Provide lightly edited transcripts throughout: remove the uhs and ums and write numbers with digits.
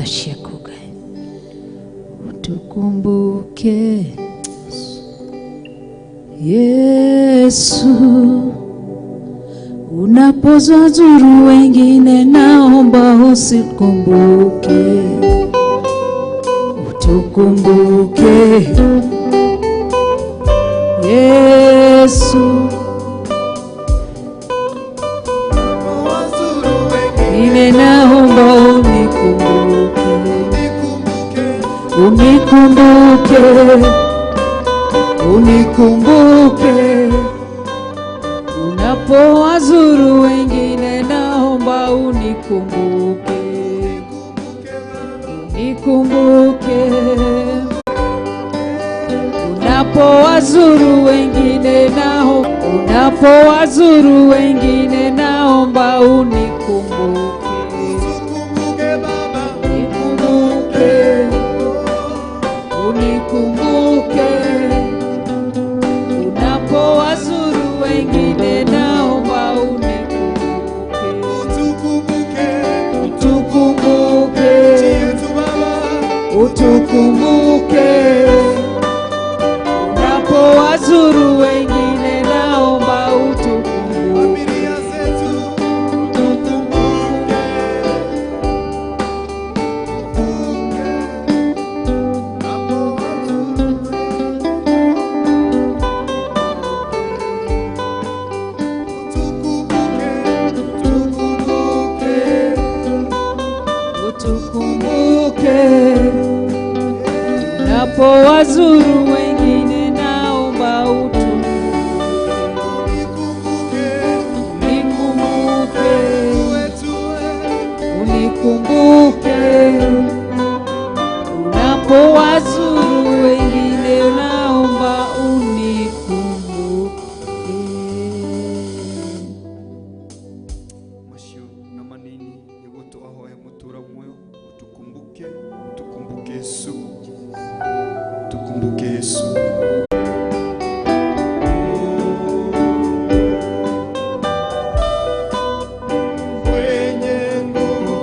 Tha ciaku Ngai, utukumbuke Yesu, unapozazuru wengine, naomba usikumbuke, utukumbuke Yesu, wengine naomba unikumbuke, unikumbuke, unikumbuke unapowazuru wengine, naomba unikumbuke, unikumbuke unapowazuru wengine, nao unapowazuru wengine, naomba unikumbuke, unikumbuke, unikumbuke unapowazuru wengine, naomba unikumbuke, utukumbuke, utukumbuke unapowazuru wengine, naomba utukumbuke, utukumbuke. Utukumbuke unapowazuru wengine, naomba utukumbuke, unikumbuke, unikumbuke unapowazuru wengine, naomba unikumbuke. Macio na manini nĩguo twahoya mũtũra muoyo, utukumbuke, utukumbuke Yesu, tukumbuke Yesu. Mwenye nguvu,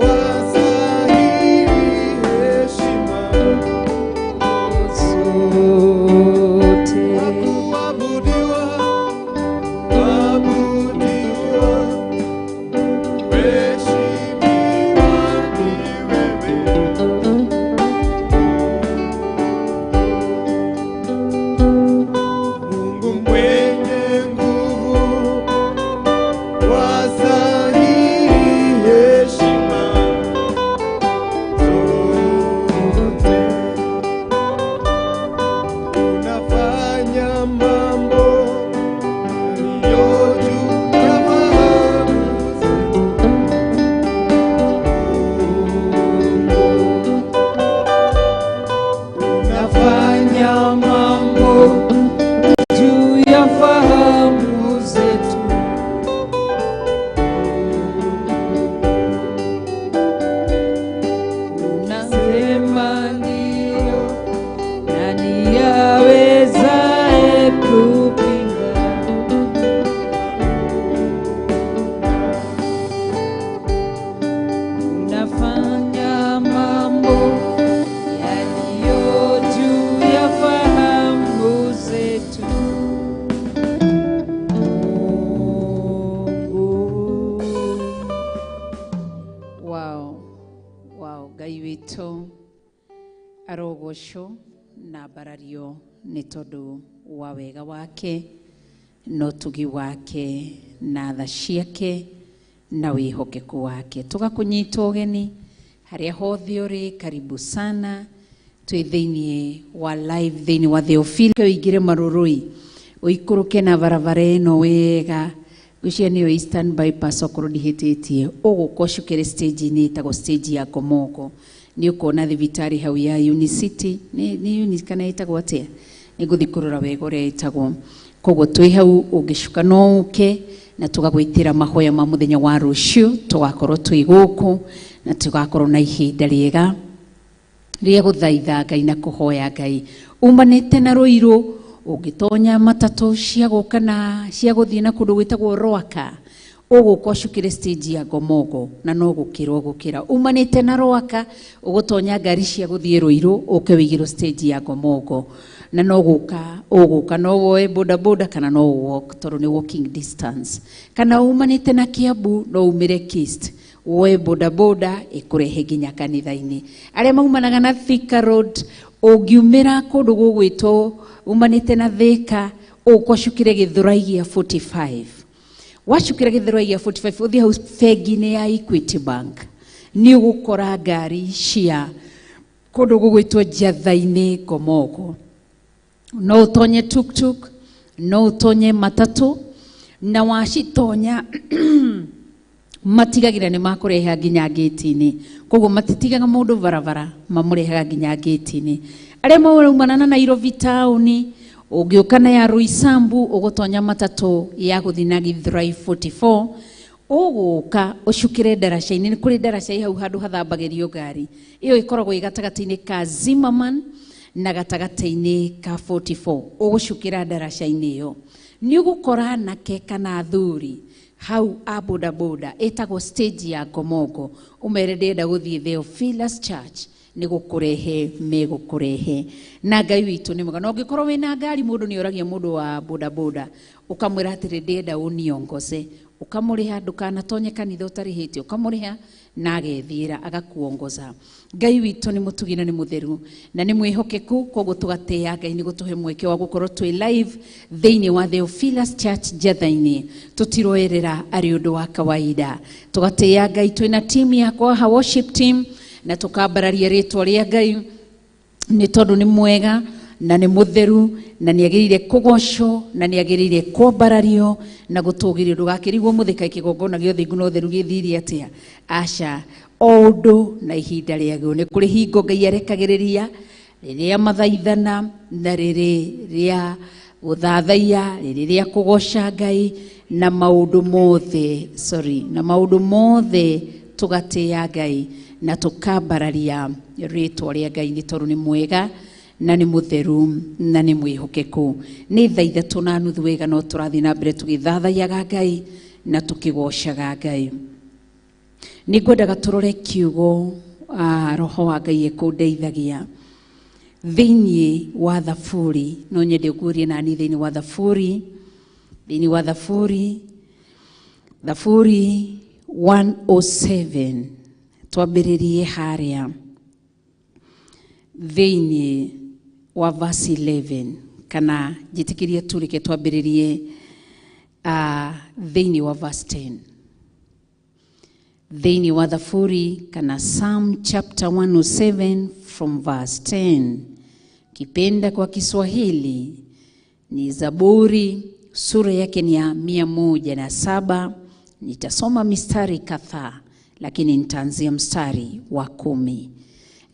wastahili heshima, Zote. Kuabudiwa, kuabudiwa, heshimiwa ni wewe. Mungu mwenye nguvu, wastahili heshima zote. Unafanya mambo yaliyo juu ya fahamu zetu. Unafanya mambo juu ya fahamu zetu. Unasema ndio, nani awezaye kupinga? Unafanya mambo yaliyo juu ya fahamu zetu. Mungu. Wow, Ngai witũ arogocwo na mbarario nĩ tondũ wa wega wake na ũtugi wake na tha ciake na wĩhokeku wake. Tũgakũnyita ũgeni harĩa hothe ũrĩ, karibu sana. Twĩ thĩiniĩ wa live thĩiniĩ wa Theophilus, ũingĩre Marurui, ũikũrũke na barabara ĩno wega, ngwĩciria nĩyo Eastern Bypass okorwo ndihĩtĩtie, ũgũka ũcukĩre stage-inĩ ĩtagwo stage ya Ngomongo, nĩ ũkuona thibitarĩ hau ya Unicity, nĩ Uni kana ĩtagwo atĩa, nĩ ngũthiĩ kũrora wega ũrĩa ĩtagwo. Koguo twĩ hau, ũngĩcuka no ũke na tũgagwĩtĩra mahoya ma mũthenya wa rũciũ. Tũgakorwo twĩ gũkũ na tũgakorwo na ihinda rĩega rĩa gũthaitha Ngai na kũhoya Ngai. Umanĩte na Rũirũ, ũngĩtonya matatũ cia gũka na cia gũthiĩ na kũndũ gwĩtagwo Rwaka, Ũgũka ũcukĩre stage ya Ngomongo na no gũkĩra ũgũkĩra. Umanĩte na Rwaka ũgũtonya ngari cia gũthiĩ Ruiru ũke wĩigĩrwo stage ya Ngomongo na no gũka ũgũka, no woe boda boda kana no walk tondũ nĩ walking distance. Kana umanĩte na Kiambu no umĩre Kist woe boda boda ĩkũrehe nginya kanitha-inĩ. Arĩa maumanaga na Thika Road, ũngiumĩra kũndũ gũgwĩtwo umanĩte na Thika ũka ũcukĩre Gĩthũrai gĩa 45. Wacukĩra Gĩthũrai gĩa 45 ũthiĩ hau bengi-inĩ ya Equity Bank nĩ ũgũkora ngari cia kũndũ gũgwĩtwo Njatha-inĩ Ngomongo. No ũtonye tuktuk, no ũtonye matatũ, na wacitonya matigagĩra nĩ makũreha nginya ngĩti-inĩ. Koguo matitigaga mũndũ barabara, mamũrehaga nginya ngĩti-inĩ. Arĩa maumana na Nairobi taũni, ũngĩũka na ya Roysambu ũgũtonya matatũ ya gũthiĩ na Githurai 44, ũgũka ũcukĩre ndaraca-inĩ. Nĩ kũrĩ ndaraca ĩ hau handũ hathambagĩrio ngari. Ĩyo ĩkoragwo ĩ gatagatĩ-inĩ ka Zimmerman na gatagatĩ-inĩ ka 44. Ũgũcukĩra ndaraca-inĩ ĩyo. Nĩ ũgũkora anake kana athuri hau a boda boda ĩtagwo stage ya Ngomongo, ũmere ndĩrenda gũthiĩ Theophilus Church, nĩ gũkũrehe megũkũrehe. Na Ngai witũ nĩ mwega. Na ũngĩkorwo wĩna ngari, mũndũ nĩ oragia mũndũ wa boda boda ũkamwĩra atĩrĩ ndĩrenda ũniongoze, ũkamũrĩha, ndũkanatonye kanitha ũtarĩhĩte, ũkamũrĩha na agethiĩra agakuongoza. Ngai witũ nĩ mũtugi na nĩ mũtheru na nĩ mwĩhokeku, koguo tũgatĩĩa Ngai nĩ gũtũhe mweke wa gũkorwo twĩ live thĩinĩ wa Theophilus Church Njatha-inĩ. Tũtiroerera arĩ ũndũ wa kawaida. Tũgatĩĩa Ngai twĩna team yakwa haha, worship team, na tũkambararia rĩtwa rĩa Ngai nĩ tondũ nĩ mwega na nĩ mũtheru na nĩ agĩrĩire kũgocwo na nĩ agĩrĩire kwambarario na gũtũgĩrio. Ndũgakĩrigwo mũthĩka kĩgongona gĩa ũthingu na ũtheru gĩthire atĩa. Aca, o ũndũ na ihinda rĩaguo. Nĩ kũrĩ hingo Ngai arekagĩrĩria rĩrĩa mathaithana na rĩrĩ rĩa gũthathaiya, rĩrĩ rĩa kũgoca Ngai na maũndũ mothe, sorry, na maũndũ mothe tũgatĩĩa Ngai na tũkambararia rĩtwa rĩa Ngai nĩ tondũ nĩ mwega na nĩ mũtheru na nĩ mwĩhokeku. Nĩ thaa 3:30 wega, no tũrathiĩ na mbere tũgĩthathaiyaga Ngai na tũkĩgocaga Ngai. Nĩ ngwendaga tũrore kiugo roho wa Ngai ekũndeithagia thĩinĩ wa Thaburi. No nyende ũguũrie nani thĩinĩ wa Thaburi, thĩinĩ wa Thaburi, Thaburi 107, twambĩrĩrie harĩa thĩinĩ wa verse 11, kana njĩtĩkĩrie turĩke twambĩrĩrie thĩinĩ wa verse 10 thĩinĩ wa Thaburi kana Psalm chapter 107 from verse 10. Kipenda kwa Kiswahili ni Zaburi sura yake ni ya 107. Nitasoma mistari kadhaa lakini nitaanzia mstari wa 10.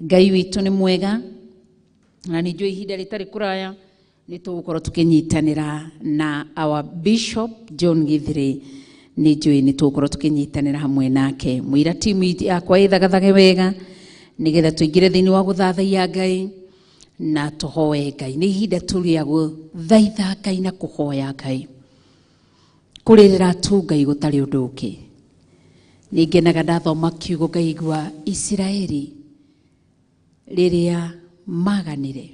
Ngai witũ nĩ mwega na nĩ njũĩ ihinda rĩtarĩ kũraya nĩ tũgũkorwo tũkĩnyitanĩra na our Bishop John Githiri. Nĩ njũĩ nĩ tũgũkorwo tũkĩnyitanĩra hamwe nake. Mũira timu yakwa ĩthagathage wega nĩgetha tũingĩre thĩinĩ wa gũthathaiya Ngai na tũhoe Ngai. Nĩ ihinda tu rĩa gũthaitha Ngai na kũhoya Ngai, kũrĩrĩra tu Ngai gũtarĩ ũndũ ũngĩ. Nĩ ngenaga ndathoma kiugo ngaigua Isiraeli rĩrĩa maganire,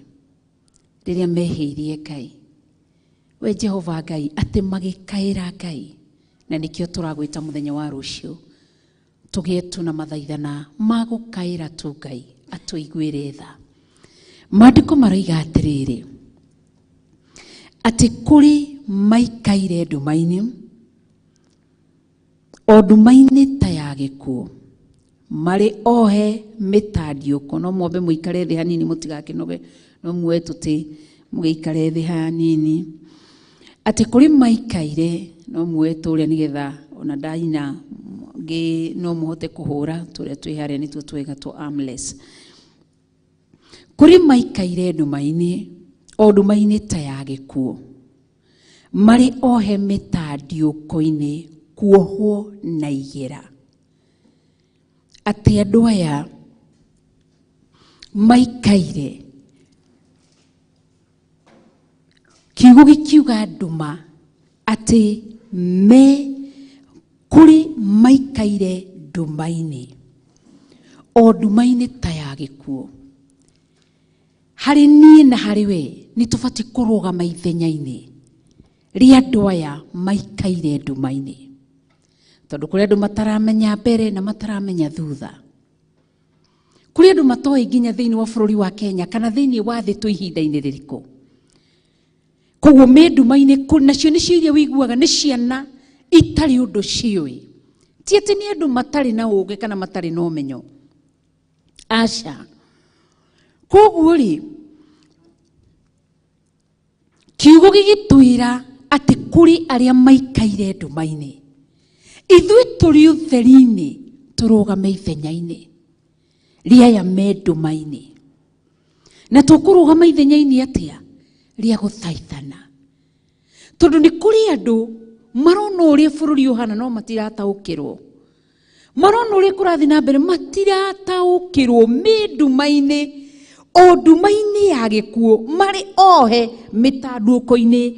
rĩrĩa mehĩirie Ngai, we Jehova Ngai, atĩ magĩkaĩra Ngai. Na nĩkĩo tũragwĩta mũthenya wa rũciũ tũgĩe tu na mathaithana ma gũkaĩra tu Ngai atũiguĩre tha. Maandĩko maroiga atĩrĩrĩ, atĩ kũrĩ maikaire nduma-inĩ, o nduma-inĩ ta ya gĩkuũ, marĩ ohe mĩtandiũko. No mwambe mũikare thĩ hanini mũtigakĩnoge, no muoe tũtĩ mũgĩikare thĩ hanini. Atĩ kũrĩ maikaire, no muoe tũrĩa nĩgetha ona ndaina no mũhote kũhũra tũrĩa twĩ harĩa nĩtuo twega twa armless. Kũrĩ maikaire nduma-inĩ, o nduma-inĩ ta ya gĩkuũ, marĩ ohe mĩtandiũko-inĩ, kuohwo na igera. Atĩ andũ aya maikaire, kiugo gĩkiuga nduma, atĩ me Kũrĩ maikaire nduma-inĩ, o nduma-inĩ ta ya gĩkuũ. Harĩ niĩ na harĩ we nĩ tũbatiĩ kũrũgama ithenya-inĩ rĩa andũ aya maikaire nduma-inĩ, tondũ kũrĩ andũ mataramenya mbere na mataramenya thutha. Kũrĩ andũ matoĩ nginya thĩinĩ wa bũrũri wa Kenya kana thĩinĩ wa thĩ twĩ ihinda-inĩ rĩrĩkũ. Koguo me nduma-inĩ, nacio nĩcio iria wĩiguaga nĩ ciana itarĩ ũndũ ciũĩ. Ti atĩ nĩ andũ matarĩ na ũũgĩ kana matarĩ na ũmenyo, aca. Koguo rĩ, kiugo gĩgĩtwĩra atĩ kũrĩ arĩa maikaire nduma-inĩ, ithuĩ tũrĩ ũtheri-inĩ tũrũgame ithenya-inĩ rĩa aya me nduma-inĩ. Na tũkũrũgama ithenya-inĩ atĩa? Rĩa gũthaithana. Tondũ nĩ kũrĩ andũ marona ũrĩa bũrũri ũhana no matirataũkĩrwo, marona ũrĩa kũrathiĩ na mbere matirataũkĩrwo, me nduma-inĩ, o nduma-inĩ ya gĩkuũ, marĩ ohe mĩtanduũko-inĩ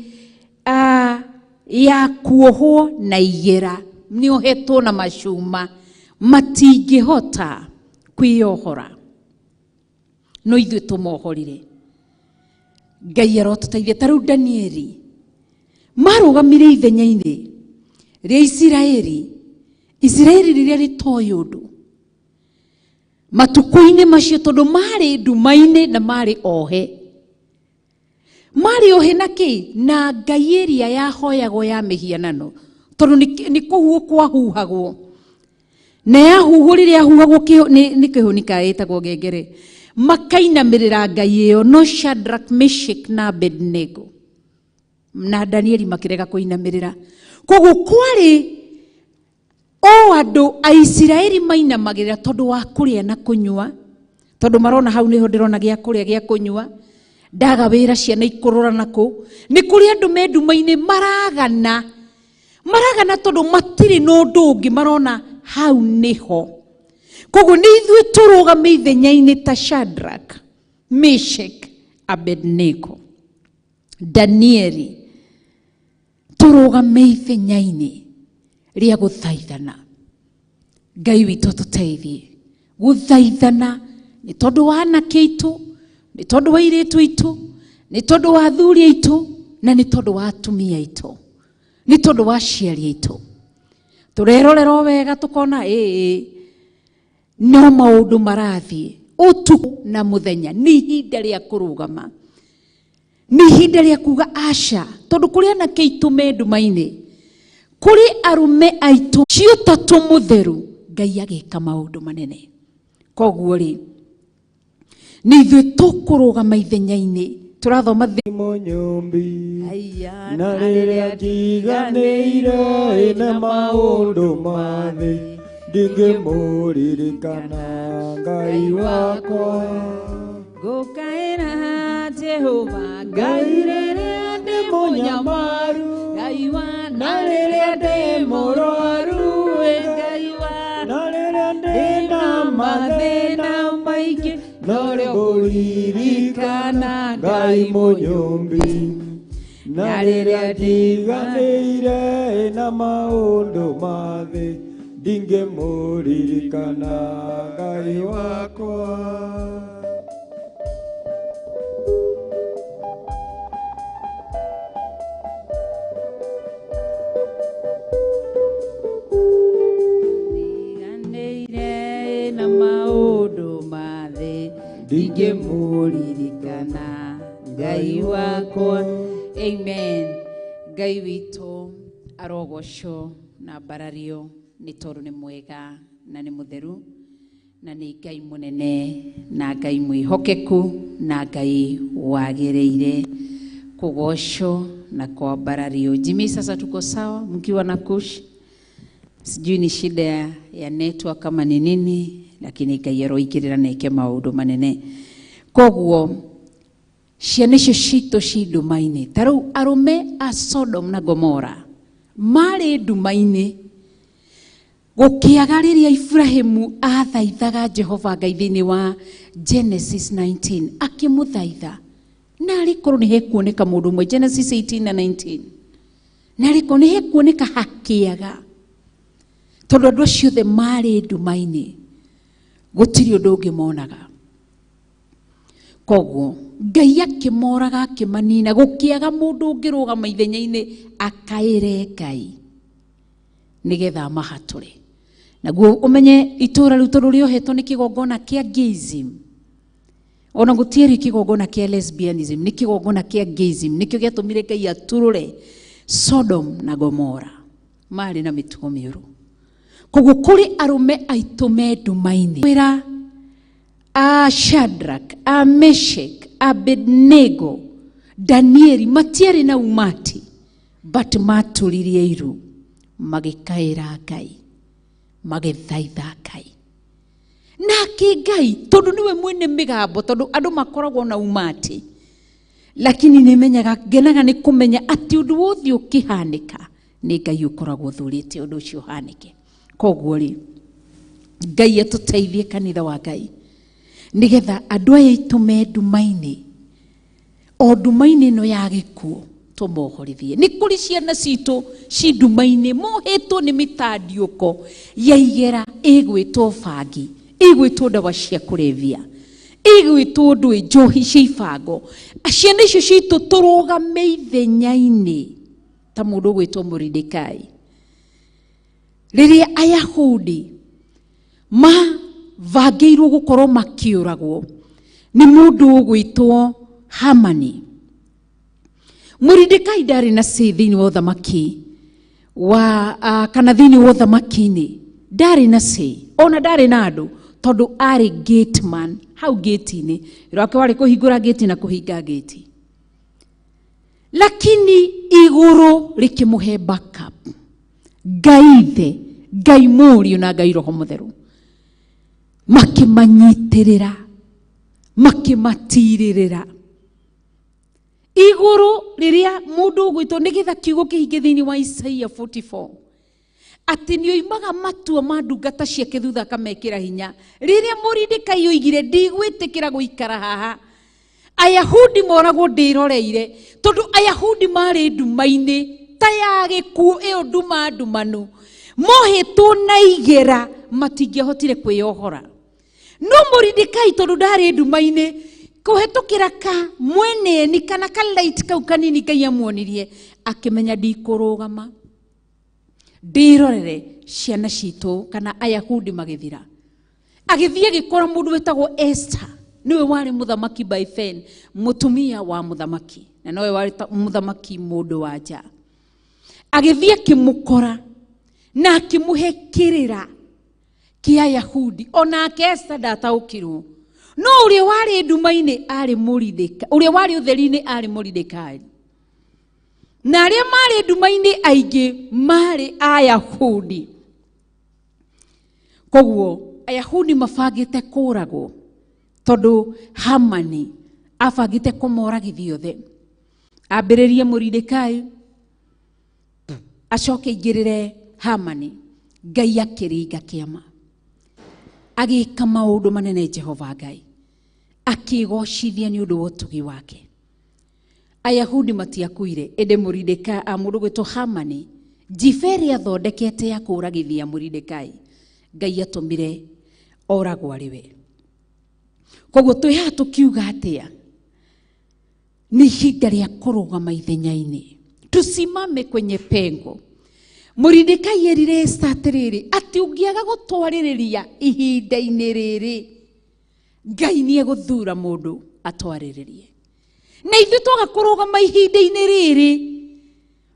ya kuohwo na igera, nĩ ohetwo na macuma, matingĩhota kwĩyohora. No ithuĩ tũmohorire. Ngai arotũteithia. Ta rĩu Danieli marũgamire ithenya-inĩ rĩa Isiraeli, Isiraeli rĩrĩa rĩtoĩ ũndũ matukũ-inĩ macio, tondũ marĩ nduma-inĩ na marĩ ohe. Marĩ ohe na kĩ? Na ngai ĩrĩa yahoyagwo ya mĩhianano, tondũ nĩ kũhuhwo kwahuhagwo, na yahuhwo rĩrĩa yahuhagwo nĩ kĩhũni ka ĩtagwo ngengere, makainamĩrĩra ngai ĩyo. No Shadrach, Meshach na Abednego na Danieli makĩrega kũinamĩrĩra. Koguo kwarĩ o andũ a Isiraeli mainamagĩrĩra tondũ wa kũrĩa na kũnyua, tondũ marona hau nĩho ndĩrona gĩa kũrĩa gĩa kũnyua, ndaga wĩra ciana ikũrora nakũ. Nĩ kũrĩ andũ me nduma-inĩ maragana, maragana tondũ matirĩ na ũndũ ũngĩ marona hau nĩho. Koguo nĩ ithuĩ tũrũgame ithenya-inĩ ta Shadrach, Meshach, Abednego, Danieli, tũrũgame ithenya-inĩ rĩa gũthaithana. Ngai witũ tũteithie gũthaithana, nĩ tondũ wa anake aitũ, nĩ tondũ wa airĩtu aitũ, nĩ tondũ wa athuri aitũ, na nĩ tondũ wa atumia aitũ, nĩ tondũ wa aciari aitũ. Tũrerorera o wega tũkona ĩĩ no maũndũ marathiĩ ũtukũ na mũthenya. Nĩ ihinda rĩa kũrũgama, nĩ ihinda rĩa kuga aca, tondũ kũrĩ anake aitũ me nduma-inĩ, kũrĩ arũme aitũ cio ũtatũ mũtheru, Ngai agĩka maũndũ manene. Koguo rĩ, nĩ ithuĩ tũkũrũgama ithenya-inĩ. Tũrathoma Mũnyũmbi na rĩrĩa njiganĩire na maũndũ ma thĩ, ndingĩmũririkana Ngai wakwa. Ngũkaĩra Jehova Ngai rĩrĩa ndĩ mũnyamaru, Ngai wa na rĩrĩa ndĩ mũrwaru, Ngai wa na rĩrĩa ndĩ na mathĩna maingĩ, no rĩo ngũririkana Ngai mũnyũmbi. Na rĩrĩa njiganĩire na maũndũ ma thĩ, ndingĩmũririkana Ngai wakwa. Ndiganĩire na maũndũ ma thĩ, ndingĩmũririkana Ngai wakwa. Amen. Ngai witũ arogocwo na mbarario, nĩ tondũ nĩ mwega na nĩ mũtheru, na nĩ Ngai mũnene na Ngai mwĩhokeku na Ngai wagĩrĩire kũgocwo na kwambarario. Jimmy, sasa tuko sawa mkiwa na Kush? Sijui ni shida ya network kama ni nini, lakini Ngai aroingĩrĩra na eke maũndũ manene. Koguo ciana icio citũ ci nduma-inĩ, ta rĩu arũme a Sodom na Gomora marĩ nduma-inĩ, gũkĩaga rĩrĩa Ibrahimu athaithaga Jehova Ngai thĩinĩ wa Genesis 19, akĩmũthaitha na arĩ korwo nĩ hekuoneka mũndũ ũmwe, Genesis 18 na 19, na arĩ korwo nĩ hekuoneka hakĩaga. Tondũ andũ acio othe marĩ nduma-inĩ, gũtirĩ ũndũ ũngĩ monaga. Koguo Ngai akĩmoraga akĩmanina, gũkĩaga mũndũ ũngĩrũgama ithenya-inĩ akaĩre Ngai nĩgetha amahatũre. Naguo ũmenye itũũra rĩu tondũ rĩohetwo nĩ kĩgongona kĩa gayism, ona gũtiarĩ kĩgongona kĩa lesbianism, nĩ kĩgongona kĩa gayism, nĩkĩo gĩatũmire Ngai aturũre Sodom na Gomora. Marĩ na mĩtugo mĩũru. Koguo kũrĩ arũme aitũ me nduma-inĩ, kwĩra a Shadrach, a Meshach, Abednego, Danieli matiarĩ na umati, but maturirie iru magĩkaĩra Ngai, magĩthaitha Ngai. Nake Ngai tondũ nĩwe mwene mĩgambo, tondũ andũ makoragwo na umati, lakini nĩmenyaga, ngenaga nĩ kũmenya atĩ ũndũ wothe ũkĩhanĩka nĩ Ngai ũkoragwo ũthurĩte ũndũ ũcio ũhanĩke. Koguo rĩ, Ngai atũteithie kanitha wa Ngai, nĩgetha andũ aya aitũ me nduma-inĩ, o nduma-inĩ ĩno ya gĩkuũ, tũmohorithie. Nĩ kũrĩ ciana citũ ci nduma-inĩ mohetwo nĩ mĩtandiũko ya igera ĩgwĩtwo bangi, ĩgwĩtwo ndawa cia kũrebia, ĩgwĩtwo ndũĩ njohi cia ibango. Ciana icio citũ tũrũgame ithenya-inĩ ta mũndũ ũgwĩtwo Moridekai. Rĩrĩa Ayahudi mabangĩirwo gũkorwo makĩũragwo nĩ mũndũ ũgwĩtwo Hamani, Moridekai ndarĩ na say thĩinĩ wa ũthamaki wa kana thĩinĩ wa ũthamaki-inĩ, ndarĩ na say, ona ndarĩ na andũ, tondũ arĩ gate man hau gate-inĩ. Wĩra wake warĩ kũhingũra gate na kũhinga gate. Lakini igũrũ rĩkĩmũhe backup. Ngai Ithe, Ngai Mũriũ na Ngai Roho Mũtheru makĩmanyitĩrĩra, makĩmatirĩrĩra. Igũrũ rĩrĩa mũndũ ũgwĩtwo, nĩgetha kiugo kĩhinge thĩinĩ wa Isaia 44, atĩ nĩ oimaga matua ma ndungata ciake thutha akamekĩra hinya. Rĩrĩa Moridekai oigire ndigwĩtĩkĩra gũikara haha, Ayahudi moragwo ndĩroreire, tondũ Ayahudi marĩ nduma-inĩ ta ya gĩkuũ ĩyo nduma ndumanu, mohetwo na igera, matingĩahotire kwĩyohora. No Moridekai tondũ ndarĩ nduma-inĩ, kũhetũkĩra ka mweneni kana ka light kau kanini Ngai amuonirie, akĩmenya ndikũrũgama ndĩrorere ciana citũ kana Ayahudi magĩthira. Agĩthiĩ agĩkora mũndũ wĩtagwo Esther, nĩwe warĩ mũthamaki by then, mũtumia wa mũthamaki, na nowe warĩ mũthamaki mũndũ wa nja. Agĩthiĩ akĩmũkora na akĩmũhe kĩrĩra kĩa Ayahudi. Onake Esther ndataũkirwo, no ũrĩa warĩ nduma-inĩ arĩ Moridekai, ũrĩa warĩ ũtheri-inĩ arĩ Moridekai, na arĩa marĩ nduma-inĩ aingĩ marĩ Ayahudi. Koguo Ayahudi mabangĩte kũragwo, tondũ Hamani abangĩte kũmoragithia othe. Ambĩrĩrie Moridekai, acoke aingĩrĩre Hamani. Ngai akĩringa kĩama, agĩka maũndũ manene. Jehova Ngai akĩgocithia nĩ ũndũ wa ũtugi wake. Ayahudi matiakuire, ĩndĩ Moridekai, mũndũ gwĩtwo Hamani, njiberi athondekete ya kũragithia Moridekai, Ngai atũmire oragwo arĩ we. Koguo twĩ haha tũkiuga atĩa? Nĩ ihinda rĩa kũrũgama ithenya-inĩ, tusimame kwenye pengo. Moridekai erire Esther atĩrĩrĩ, atĩ ũngĩaga gũtwarĩrĩria ihinda-inĩ rĩrĩ, Ngai nĩ egũthura mũndũ atwarĩrĩrie. Na ithuĩ twaga kũrũgama ihinda-inĩ rĩrĩ,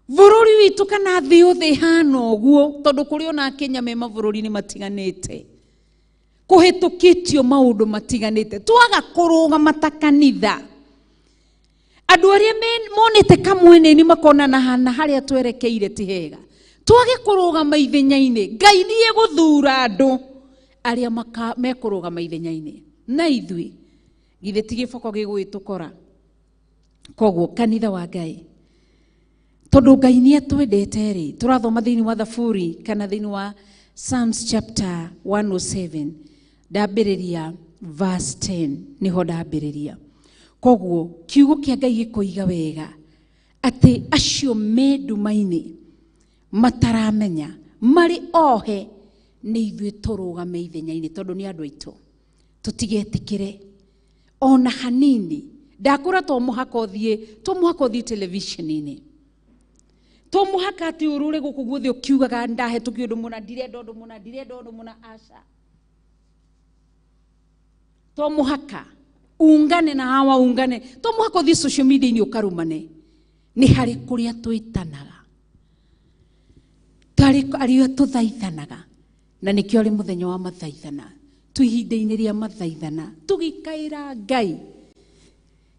bũrũri witũ kana thĩ yothe ĩhana ũguo, tondũ kũrĩ ona Kenya me mabũrũri-inĩ matiganĩte, kũhĩtũkĩtio maũndũ matiganĩte, twaga kũrũgama ta kanitha, andũ arĩa monete kamweneni makona na hana harĩa twerekeire ti hega, twage kũrũgama ithenya-inĩ, Ngai nĩ egũthura andũ arĩa mekũrũgama ithenya-inĩ. Na ithuĩ githĩ ti gĩboko gĩgwĩtũkora? Koguo kanitha wa Ngai, tondũ Ngai nĩ atwendete rĩ, tũrathoma thĩinĩ wa Thaburi kana thĩinĩ wa Psalms chapter 107, ndambĩrĩria verse 10, nĩho ndambĩrĩria. Koguo kiugo kĩa Ngai gĩkoiga wega atĩ acio me nduma-inĩ mataramenya marĩ ohe Nĩ ithuĩ tũrũgame ithenya-inĩ tondũ nĩ andũ aitũ. Tũtigetĩkĩre ona hanini. Ndakũra to mũhaka ũthiĩ, to mũhaka ũthiĩ television-inĩ. To mũhaka atĩ ũrũre gũkũ guothe ũkiugaga ndahĩtũkia ũndũ mũna, ndirenda ũndũ mũna, ndirenda ũndũ mũna, aca. To mũhaka ungane na hawa ungane. To mũhaka ũthiĩ social media-inĩ ũkarumane. Nĩ harĩ kũrĩa twĩtanaga. Tarĩ arĩa tũthaithanaga. Na nĩkĩo arĩ mũthenya wa mathaithana. Twĩ ihinda-inĩ rĩa mathaithana. Tũgĩkaĩra Ngai.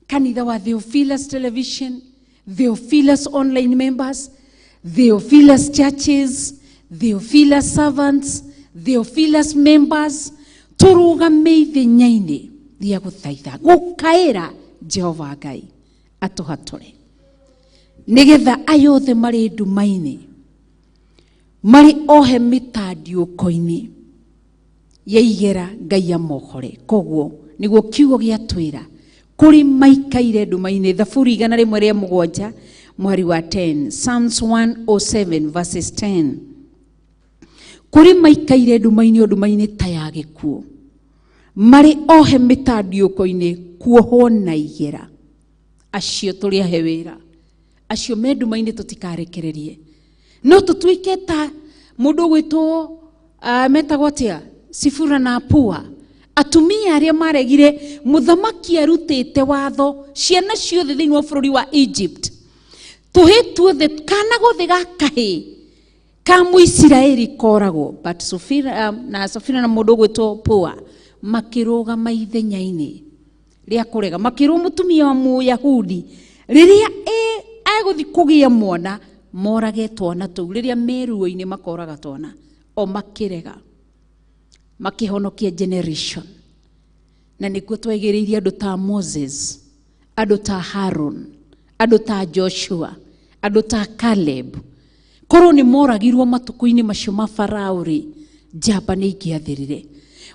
Kanitha wa Theophilus Television, Theophilus Online Members, Theophilus Churches, Theophilus Servants, Theophilus Members, tũrũgame ithenya-inĩ rĩa gũthaitha, gũkaĩra Jehova Ngai atũhatũre. Nĩgetha aya othe marĩ nduma-inĩ, marĩ ohe mĩtandiũko-inĩ ya igera Ngai amohore. Koguo nĩguo kiugo gĩatwĩra kũrĩ maikaire nduma-inĩ. Thaburi 107 mũhari wa 10, Psalms 107 verses 10. Kũrĩ maikaire nduma-inĩ o nduma-inĩ ta ya gĩkuũ, marĩ ohe mĩtandiũko-inĩ kuohwo na igera. Acio tũrĩ ahe wĩra, acio me nduma-inĩ tũtikarekererie. No tũtuĩke ta mũndũ ũgwĩtwo, metagwo atĩa, Sifura na Pua, atumia arĩa maregire mũthamaki arutĩte watho ciana ciothe thĩinĩ wa bũrũri wa Egypt, tũhĩ tuothe kana gothe ga kahĩ ka Mũisiraeli koragwo. But Sofira, na Sofira na mũndũ ũgwĩtwo Pua makĩrũgama ithenya-inĩ rĩa kũrega, makĩrwo mũtumia wa Mũyahudi rĩrĩa egũthiĩ kũgĩa mwana morage twana tũu, rĩrĩa me ruo-inĩ makoraga twana, o makĩrega makĩhonokia generation. Na nĩkuo twagĩrĩirie andũ ta Moses, andũ ta Harun, andũ ta Joshua, andũ ta Caleb. Korwo nĩ moragirwo matukũ-inĩ macio ma Farao rĩ, njamba nĩ ingĩathirire.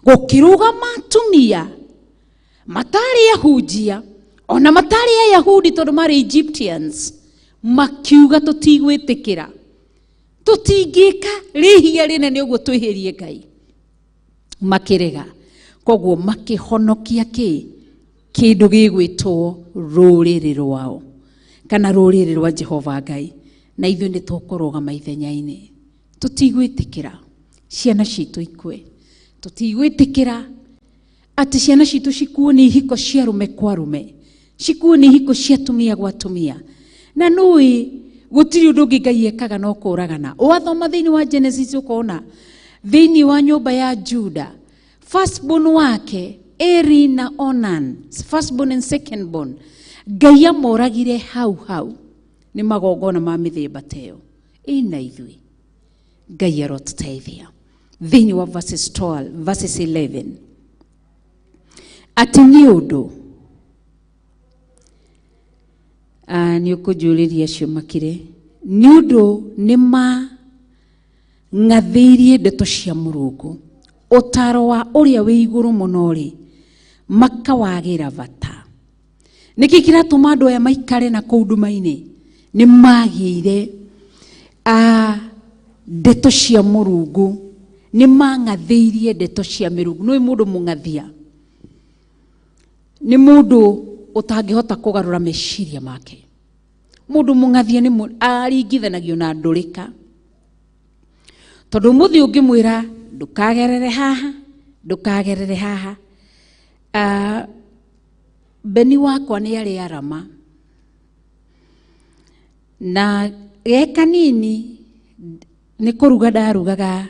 Gũkĩrũgama atumia matarĩ ahunjia ona matarĩ Ayahudi tondũ marĩ Egyptians, makiuga tũtigwĩtĩkĩra, tũtingĩka rĩhia rĩnene ũguo twĩhĩrie Ngai. Makĩrega. Koguo makĩhonokia kĩ? Kĩndũ gĩgwĩtwo rũrĩrĩ rwao kana rũrĩrĩ rwa Jehova Ngai. Na ithuĩ nĩ tũkũrũgama ithenya-inĩ, tũtigwĩtĩkĩra ciana citũ ikue, tũtigwĩtĩkĩra atĩ ciana citũ cikuo nĩ ihiko cia arũme kwa arũme, cikuo nĩ ihiko cia atumia gwa atumia. Na nũĩ gũtirĩ ũndũ ũngĩ Ngai ekaga no kũragana. Wathoma thĩinĩ wa Genesis ũkona thĩinĩ wa nyũmba ya Juda, firstborn wake Eri na Onan, firstborn and secondborn, Ngai amoragire hau hau nĩ magongona ma mĩthemba ta ĩyo. Ĩna ithuĩ Ngai arotũteithia. Thĩinĩ wa verses 12, verses 11, atĩ nĩ ũndũ nĩ ũkũnjũrĩria acio makire, nĩ ũndũ nĩ mang'athĩirie ndeto cia Mũrungu, ũtaaro wa ũrĩa wĩ igũrũ mũno rĩ, makawagĩra bata. Nĩkĩ kĩratũma andũ aya maikare na kũu nduma-inĩ? Nĩ magĩire ndeto cia Mũrungu, nĩ mang'athĩirie ndeto cia Mĩrungu. Nĩ mũndũ mũng'athia, nĩ mũndũ ũtangĩhota kũgarũra meciria make. Mũndũ mũng'athia nĩ aringithanagio na ndũrĩka, tondũ ũmũthĩ ũngĩmwĩra ndũkagerere haha, ndũkagerere haha, Beni wakwa nĩ arĩ arama na ge kanini nĩ kũruga ndarugaga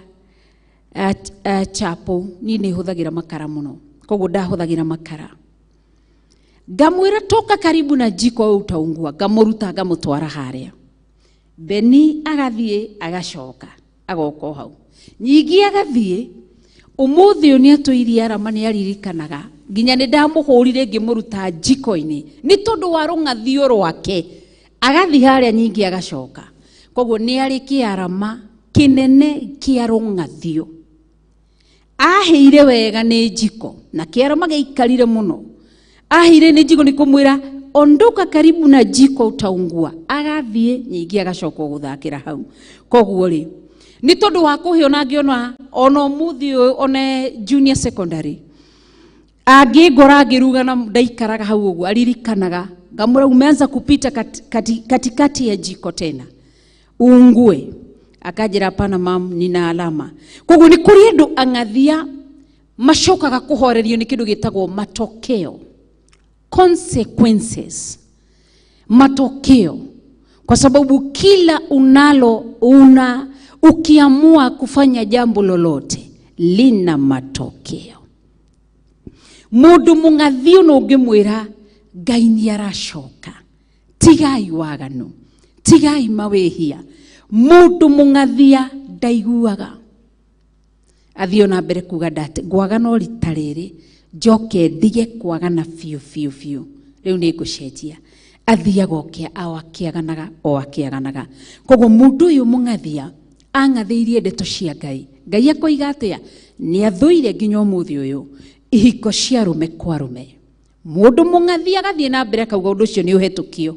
chapo. Niĩ nĩ hũthagĩra makara mũno, koguo ndahũthagĩra makara. Ngamwĩra toka karibu na jiko wewe utaungua, ngamũruta ngamũtwara harĩa. Beni agathiĩ agacoka agoka o hau, nyingĩ agathiĩ. Ũmũthĩ ũyũ nĩ atũirie arama, nĩ aririkanaga nginya nĩ ndamũhũrire ngĩmũruta jiko-inĩ nĩ tondũ wa rũng'athio rwake. Agathiĩ harĩa nyingĩ agacoka. Koguo nĩ arĩ kĩarama kĩnene kĩa rũng'athio. Ahĩire wega nĩ jiko na kĩarama gĩaikarire mũno. Ahĩire nĩ jiko nĩ kũmwĩra ondoka karibu na jiko utaungua, agathiĩ nyingĩ agacoka gũthakĩra hau. Koguo rĩ, Nĩ tondũ wa kũhĩa ona ngĩona ona ũmũthĩ ũyũ one junior secondary angĩngora ngĩruga na ndaikaraga hau ũguo aririkanaga ngamwĩra umeanza kupita katikati ya jiko tena uungue. Akanjĩra hapana mam, nina alama. Koguo nĩ kũrĩ andũ ang'athia macokaga kũhorerio nĩ kĩndũ gĩtagwo matokeo, consequences, matokeo, kwa sababu kila unalo una ukiamua kufanya jambo lolote lina matokeo. Mundu mung'athio no ũngĩmwĩra Ngai nĩ aracoka, tigai waganu, tigai mawĩhia. Mundu mung'athia ndaiguaga, athiĩ ona mbere kuga ndate ngwaga no rita rĩrĩ njoke ndige kwagana biũ biũ biũ, rĩu nĩ ngũcenjia. Athiaga o akĩaganaga o akĩaganaga. Koguo mũndũ ũyũ mũng'athia ang'athĩirie ndeto cia Ngai. Ngai akoiga atĩa? Nĩ athũire nginya ũmũthĩ ũyũ ihiko cia arũme kwa arũme. Mũndũ mũng'athia agathiĩ na mbere akauga ũndũ ũcio nĩ ũhetũkio.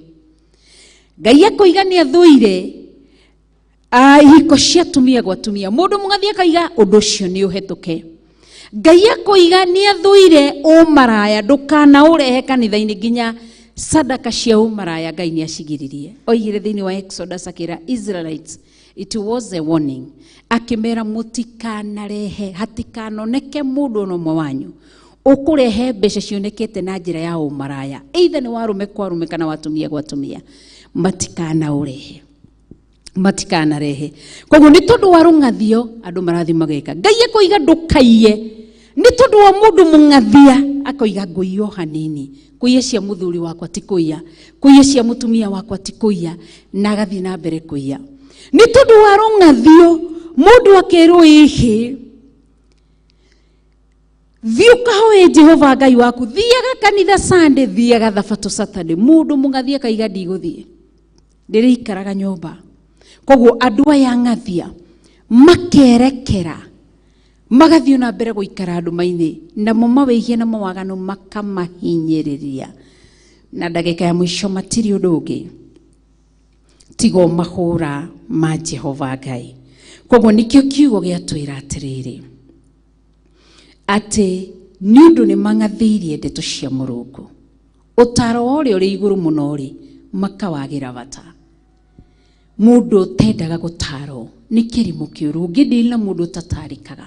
Ngai akoiga nĩ athũire ihiko cia atumia gwa atumia. Mũndũ mũng'athia akaiga ũndũ ũcio nĩ ũhetũke. Ngai akoiga nĩ athũire ũmaraya, ndũkanaũrehe kanitha-inĩ nginya sadaka cia ũmaraya Ngai nĩ acigiririe. Oigire thĩinĩ wa Exodus akĩra Israelites, it was a warning, akĩmera mũtikanarehe, hatikanoneke mũndũ ona ũmwe wanyu ũkũrehe mbeca cionekete na njĩra ya ũmaraya, either nĩ wa arũme kwa arũme kana wa atumia gwa atumia, matikanaũrehe, matikanarehe. Koguo nĩ tondũ wa rũng'athio andũ marathiĩ mageka. Ngai akoiga ndũkaiye, nĩ tondũ wa mũndũ mũng'athia akoiga ngũiya o hanini, kũiya cia mũthuri wakwa ti kũiya, kũiya cia mũtumia wakwa ti kũiya, na agathiĩ na mbere kũiya. Nĩ tondũ wa rũng'athio mũndũ akerwo ĩhĩ, thiĩ ũkahoe Jehova Ngai waku, thiaga kanitha Sunday, thiaga thabatũ Saturday. Mũndũ mũng'athia akaiga ndigũthiĩ, ndĩrĩikaraga nyũmba. Koguo andũ aya ng'athia makerekera magathiĩ na mbere gũikara nduma-inĩ, namo mawĩhia na mawaganu makamahinyĩrĩria, na ndagĩka ya mũico matirĩ ũndũ ũngĩ tigo mahũra ma Jehova Ngai. Koguo nĩkĩo kiugo gĩatwĩra atĩrĩrĩ, atĩ nĩ ũndũ nĩ mang'athĩirie ndeto cia Mũrungu, ũtaaro wa ũrĩa ũrĩ igũrũ mũno rĩ makawagĩra bata. Mũndũ ũtendaga gũtarwo nĩ kĩrimũ kĩũru. Ũngĩndĩri na mũndũ ũtatarĩkaga,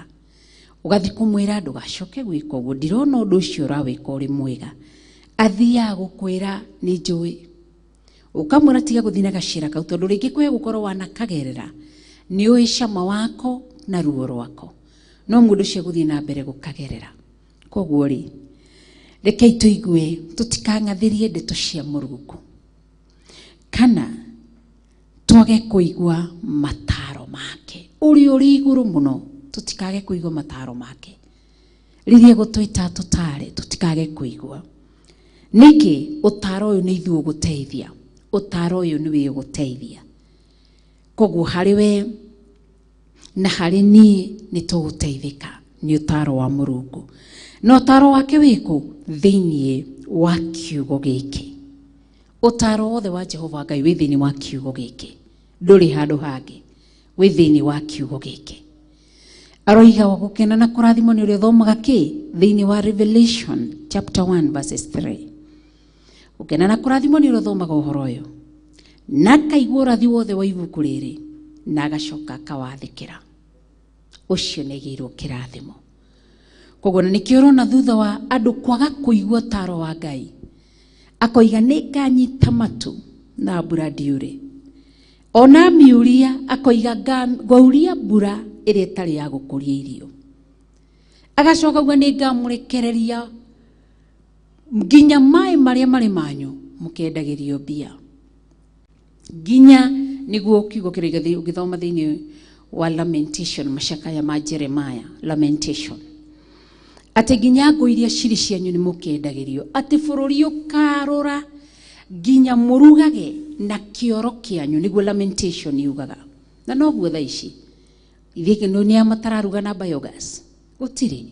ũgathiĩ kũmwĩra ndũgacoke gwĩka ũguo, ndirona ũndũ ũcio ũrawĩka ũrĩ mwega, athiaga gũkwĩra nĩ njũĩ. Ũkamwĩra tiga gũthiĩ na gacĩra kau, tondũ rĩngĩ kwĩ gũkorwo wanakagerera, nĩ ũĩ cama wako na ruo rwako, no mũndũ ũcio egũthiĩ na mbere gũkagerera. Koguo rĩ, rekei tũigue tũtikang'athĩrie ndeto cia Mũrungu, kana twage kũigua mataro make. Ũrĩa ũrĩ igũrũ mũno, tũtikage kũigua mataro make. Rĩrĩa gũtwĩta tũtare, tũtikage kũigua. Nĩkĩ? Ũtaro ũyũ nĩ ithuĩ ũgũteithia, ũtaro ũyũ nĩwe ũgũteithia. Koguo harĩ we na harĩ niĩ nĩ tũgũteithĩka nĩ ũtaro wa Mũrungu. Na ũtaro wake wĩkũ? Thĩinĩ wa kiugo gĩkĩ. Ũtaro wothe wa Jehova Ngai wĩ thĩinĩ wa kiugo gĩkĩ, ndũrĩ handũ hangĩ, wĩ thĩinĩ wa kiugo gĩkĩ. Aroiga wa gũkena na kũrathimwo nĩ ũrĩa ũthomaga kĩ? Thĩinĩ wa Revelation chapter 1 verses 3. Gũkena na kũrathimwo nĩ ũrĩa ũthomaga ũhoro ũyũ, na akaigua ũrathi wothe wa ibuku rĩrĩ, na agacoka akawathĩkĩra, ũcio nĩ agĩirwo kĩrathimo. Koguo na nĩkĩo ũrona thutha wa andũ kwaga kũigua ũtaro wa Ngai, akoiga nĩ nganyita matu na mbura ndiure, ona miuria akoiga ngauria mbura ĩrĩa ĩtarĩ ya gũkũria irio. Agacoka auga nĩ ngamũrekereria nginya maĩ marĩa marĩ manyu mũkendagĩrio mbia, nginya nĩguo kiugo kĩrĩa ũngĩthoma thĩinĩ wa Lamentation, macakaya ma Jeremiah, Lamentation, atĩ nginya ngũ iria cirĩ cianyu nĩ mũkendagĩrio, atĩ bũrũri ũkarũra nginya mũrugage na kĩoro kĩanyu, nĩguo Lamentation yugaga. Na noguo thaa ici ithuĩ nĩ a matararuga na biogas, gũtirĩ.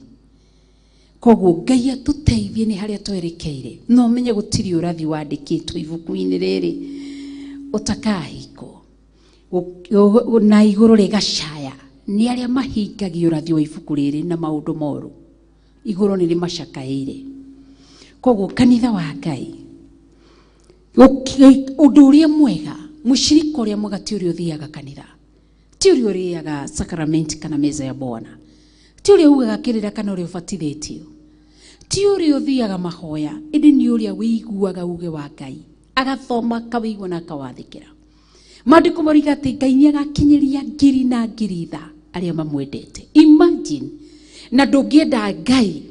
Koguo Ngai atũteithie nĩ harĩa twerekeire. No menye gũtirĩ ũrathi wandĩkĩtwo ibuku-inĩ rĩrĩ ũtakahingwo, na igũrũ rĩgacaya. Nĩ arĩa mahingagia ũrathi wa ibuku rĩrĩ na maũndũ moru, igũrũ nĩ rĩmacakaĩire. Koguo kanitha wa Ngai, ũndũ ũrĩa mwega, mũcirika ũrĩa mwega ti ũrĩa ũthiaga kanitha, ti ũrĩa ũrĩaga sakramenti kana meza ya Bwana, ti ũrĩa ugaga kĩrĩra kana ũrĩa ũbatithĩtio, ti ũrĩa ũthiaga mahoya, ĩndĩ nĩ ũrĩa wĩiguaga uge wa Ngai, agathoma akawĩigua na akawathĩkĩra. Maandĩko maroiga atĩ Ngai nĩ agakinyĩria ngiri na ngiri tha arĩa mamwendete. Imagine, na ndũngĩenda Ngai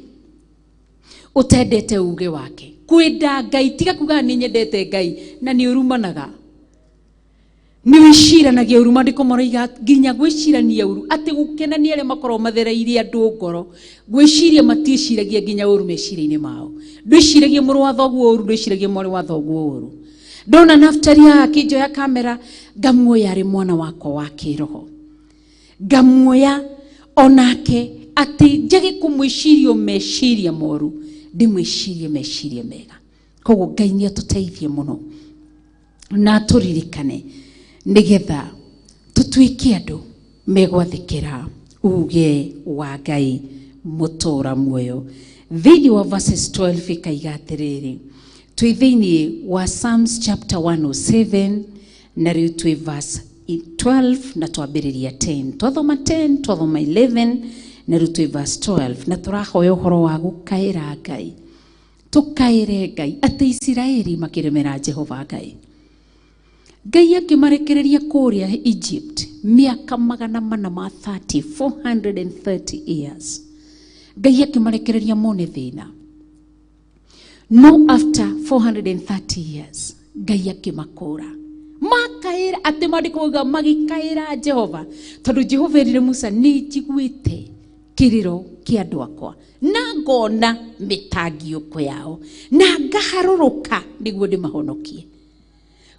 utendete uge wake. Kwenda Ngai tiga kuga nĩ nyendete Ngai na nĩ ũrumanaga, nĩ wĩciranagia ũru. Maandĩko maroiga nginya gwĩcirania ũru, atĩ gũkena nĩ arĩa makoragwo mathereirie andũ ngoro, gwĩciria matiĩciragia nginya ũru meciria-inĩ mao. Ndwĩciragia mũrũ wa thoguo ũru, ndwĩciragia mwarĩ wa thoguo ũru. Ndona Naftali haha akĩnjoya kamera, ngamuoya arĩ mwana wakwa wa kĩroho, ngamuoya onake atĩ njage kũmwĩciria meciria moru, ndĩmwĩcirie meciria mega. Koguo Ngai nĩ atũteithie mũno na atũririkane nĩgetha tũtuĩke andũ megwathĩkĩra uge wa Ngai mũtũra muoyo. Thĩinĩ wa verses 12 ĩkaiga atĩrĩrĩ, twĩ thĩinĩ wa Psalms chapter 107 na rĩu twĩ verse 12 na twambĩrĩria 10, twathoma 10, twathoma 11 na rĩu twĩ verse 12, na tũrahoya ũhoro wa gũkaĩra Ngai. Tũkaĩre Ngai atĩ Isiraeli makĩremera Jehova Ngai, Ngai akĩmarekereria kũrĩa Egypt mĩaka magana mana ma 30, 430 years. Ngai akĩmarekereria mone thĩna, no after 430 years Ngai akĩmakũra. Makaĩra atĩ maandĩko mauga magĩkaĩra Jehova, tondũ Jehova erire Musa, nĩ njiguĩte kĩrĩro kĩa andũ akwa na ngona mĩtangiũko yao na ngaharũrũka nĩguo ndĩmahonokie.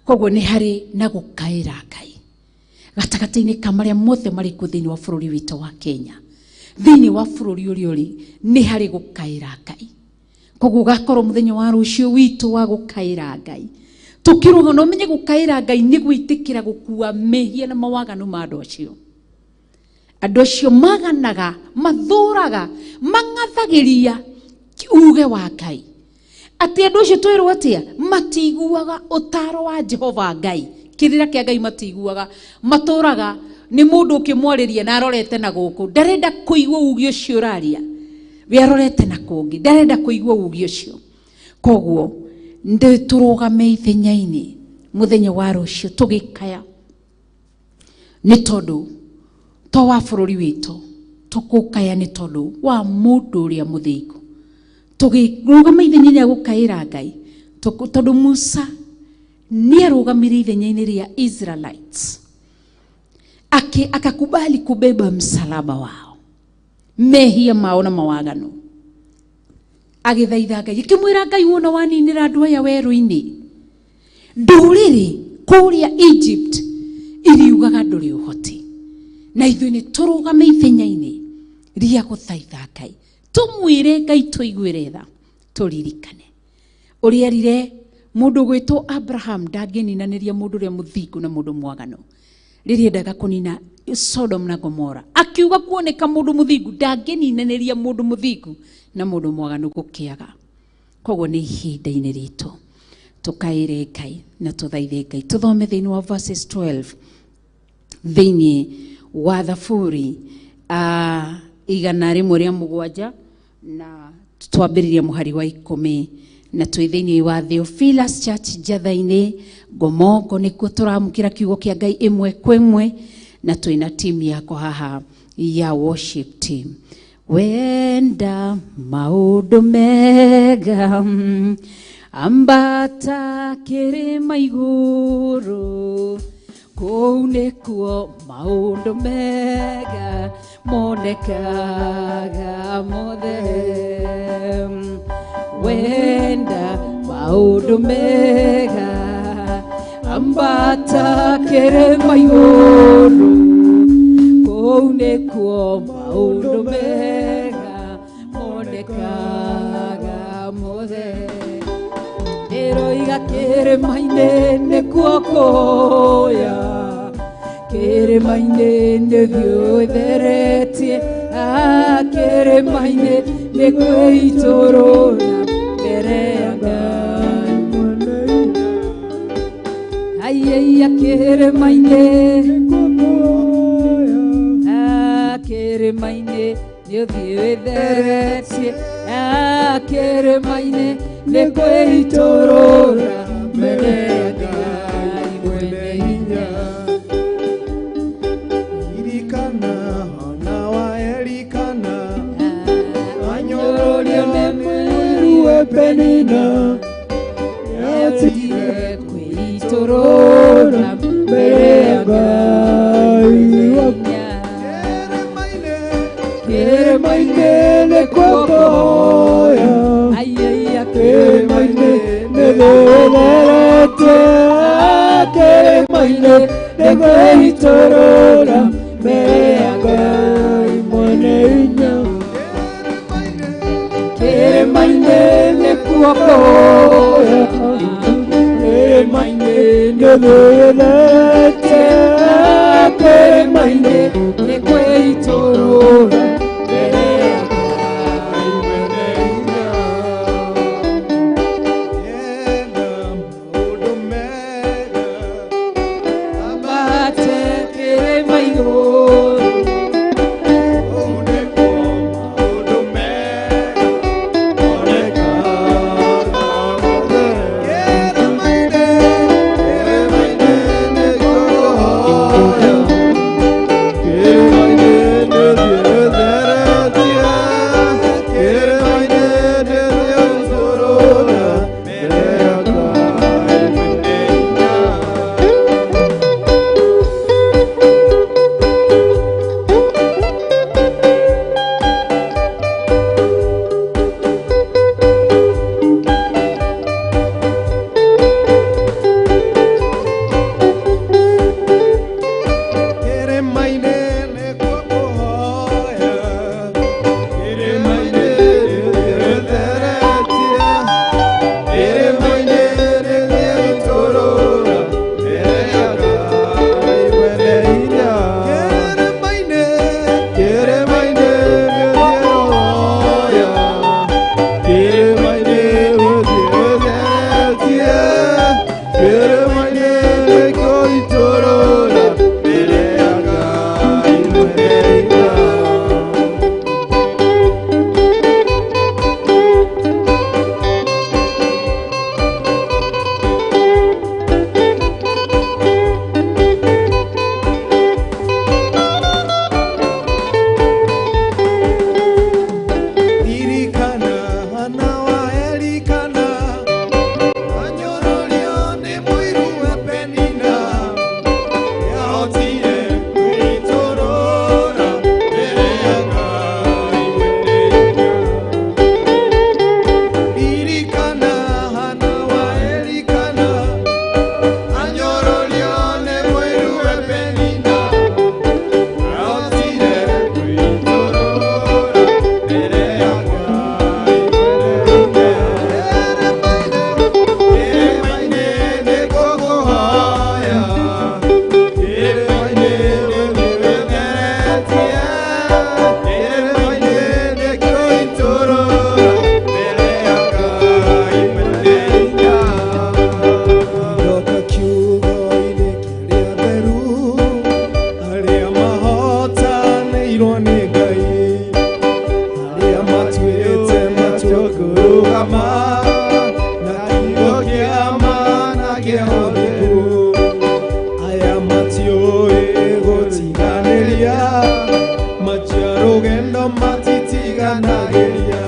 Koguo nĩ harĩ na gũkaĩra Ngai gatagatĩ-inĩ ka marĩa mothe marĩ kuo thĩinĩ wa bũrũri witũ wa Kenya, thĩinĩ wa bũrũri ũrĩa ũrĩ, nĩ harĩ gũkaĩra Ngai. Koguo ũgakorwo mũthenya wa rũciũ witũ wa gũkaĩra Ngai tũkĩrũga, na ũmenye gũkaĩra Ngai nĩ gwĩtĩkĩra gũkua mehia na mawaganu ma andũ acio. Andũ acio maganaga, mathũraga, mang'athagĩria uge wa Ngai. Atĩ andũ acio twĩrwo atĩa? Matiguaga ũtaro wa Jehova Ngai, kĩrĩra kĩa Ngai matiguaga, matũraga nĩ mũndũ ũkĩmwarĩria na arorete na gũkũ, ndarenda kũigua uge ũcio ũraria, we arorete na kũngĩ, ndarenda kũigua uge ũcio. Koguo ndĩ tũrũgame ithenya-inĩ mũthenya wa rũciũ tũgĩkaya, nĩ tondũ to wa bũrũri witũ, tũkũkaya nĩ tondũ wa mũndũ ũrĩa mũthingu. Tũgĩrũgama ithenya-inĩ rĩa gũkaĩra Ngai, tondũ Musa nĩ arũgamire ithenya-inĩ rĩa Israelites, akakubali kubeba msalaba wao, mehia mao na mawaganu. Agĩthaitha Ngai, akĩmwĩra Ngai, wona waninĩra andũ aya werũ-inĩ, ndũrĩrĩ kũrĩa Egypt iriugaga ndũrĩ ũhoti. Na ithuĩ nĩ tũrũgame ithenya-inĩ rĩa gũthaitha Ngai, tũmwĩre Ngai tũiguĩre tha, tũririkane ũrĩa erire mũndũ gwĩtwo Abraham ndangĩninanĩria mũndũ ũrĩa mũthingu na mũndũ mwaganu rĩrĩa endaga kũnina Sodom na Gomora, akiuga kuoneka mũndũ mũthingu ndangĩninanĩria mũndũ mũthingu na mũndũ mwaganu gũkĩaga. Koguo nĩ ihinda-inĩ ritũ tũkaĩre Ngai na tũthaithe Ngai. Tũthome thĩinĩ wa verses 12 thĩinĩ wa Thaburi 107 na twambĩrĩria mũhari wa 10, na twĩ thĩinĩ wa Theophilus Church Njatha-inĩ Ngomongo, nĩkuo tũramũkĩra kiugo kĩa Ngai ĩmwe kwa ĩmwe, na twĩna team yakwa haha ya worship team. Wenda maũndũ mega, ambata kĩrĩma igũrũ, kũu nĩkuo maũndũ mega monekaga mothe. Wenda maũndũ mega, ambata kĩrĩma igũrũ, kũu nĩkuo maũndũ mega monekaga mothe. Ndĩroiga kĩrĩma-inĩ nĩkuo kũya, Kĩrĩma-inĩ nĩthiĩ ũtheretie, kĩrĩma-inĩ nĩ kwĩitũrũra mbere ya Ngai. Aiya kĩrĩma-inĩ, kĩrĩma-inĩ nĩũthiĩ wĩtheretie, kĩrĩma-inĩ nĩ kwĩitũrũra mbere ya Ngai mwene hinya. Elikana na wa Elikana Anyũrũrio nĩ Mũiru we Penina nĩatigire kwĩitũrũra mbere ya Ngai hinya. Kĩrĩma-inĩ nĩkuo kũhoya, Aiya kĩrĩma-inĩ nĩthĩtheretie, kĩrĩma-inĩ nĩ kwĩitũrũra mbere ya Ngai mwene hinya. Kĩrĩma-inĩ nĩkuo kũhoya, Kĩrĩma-inĩ nĩthĩtheretie, kĩrĩma-inĩ nĩ kwĩitũrũra mbere ya Ngai mwene hinya. Enda maũndũ mega Ambate kĩrĩma igũrũ, kũu nĩkuo maũndũ mega monekaga. Kĩrĩma-inĩ, kĩrĩma-inĩ nĩkuo kũhoya, kĩrĩma-inĩ nĩthiĩ ũtheretie, kĩrĩma-inĩ nĩthiĩ ũtũrũra mbere ya Ngai mwene hinya. Kĩrĩma-inĩ nĩkuo kũhoya, kĩrĩma-inĩ nĩthiĩ kĩrĩma-inĩ nĩthiĩ itũrũra mbere ya Ngai mwene hinya. Kĩrĩma-inĩ, kĩrĩma-inĩ nĩthiĩ kũhoya, kĩrĩma-inĩ nĩthiĩ ũtheretie, kĩrĩma-inĩ nĩkuo itũrũra mbere ya Ngai mwene hinya. Elikana na wa Elikana anyũrũrio nĩ mũiru we Penina nĩahotire kwĩitũrũra mbere ya Ngai mwene hinya. Elikana na wa Elikana anyũrũrio nĩ mũiru we Penina nĩahotire kwĩitũrũra mbere ya Ngai mwene hinya. Kĩrĩma-inĩ nĩkuo kũhoya, kĩrĩma-inĩ nĩthiĩ wĩtheretie, kĩrĩma-inĩ nĩkuo itũrũra mbere ya Ngai mwene hinya. Ndoka kiugo-inĩ kĩrĩa theru, arĩa mahotanĩirwo nĩ Ngai, arĩa matuĩte matua kũrũgama na kiugo kĩa ma na kĩa ũthingu, aya matiũĩ gũtiganĩria, matia rũgendo matitiganagĩria.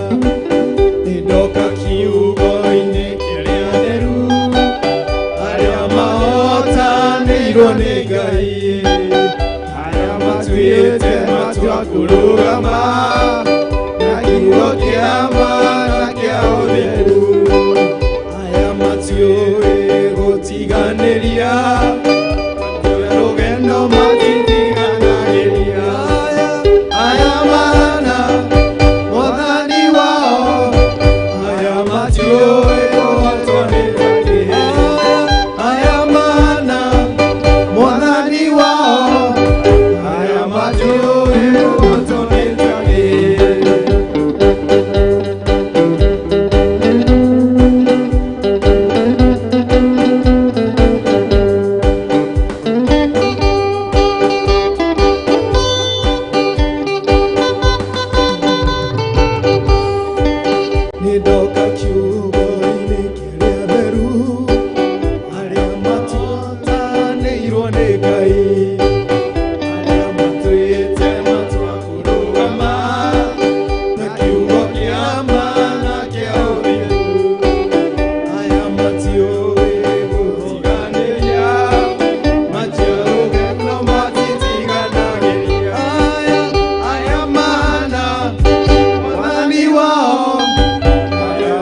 Nĩndoka kiugo-inĩ kĩrĩa theru, arĩa mahotanĩirwo nĩ Ngai, arĩa matuĩte matua kũrũgama na kiugo kĩa ma na kĩa ũtheru, Ndoka kiugo-inĩ kĩrĩa theru, arĩa matuotanĩirwo nĩ Ngai, arĩa matuĩte matua kũrũgama na kiugo kĩa ma na kĩa ũthingu. Aya matiũĩ gũtiganĩria, matiarũgendo matitiganagĩria. Aya, aya mana mwathani wao. Aya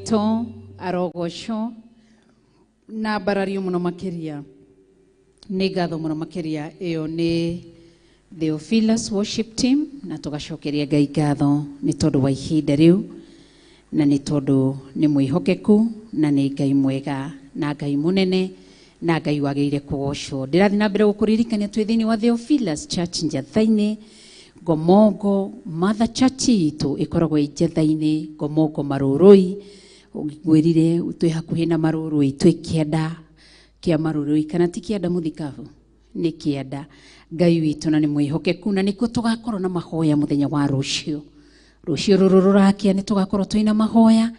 Witũ arogocwo na mbarario mũno makĩria. Nĩ ngatho mũno makĩria. Ĩyo nĩ Theophilus Worship Team, na tũgacokeria Ngai ngatho nĩ tondũ wa ihinda rĩu, na nĩ tondũ nĩ mwĩhokeku, na nĩ Ngai mwega, na Ngai mũnene, na Ngai wagĩrĩire kũgocwo. Ndĩrathiĩ na mbere gũkũririkania twĩ thĩinĩ wa Theophilus Church Njatha-inĩ Ngomongo. Mother Church itũ ĩkoragwo ĩ Njatha-inĩ Ngomongo Marũrũi. Ngwĩrire twĩ hakuhĩ na Marũrũi, twĩ kĩanda kĩa Marũrũi, kana ti kĩanda mũthikabu, nĩ kĩanda. Ngai witũ na nĩ mwĩhokeku, na nĩkuo tũgakorwo na mahoya mũthenya wa rũciũ. Rũciũ rũrũ rũrakia nĩ tũgakorwo twĩna mahoya,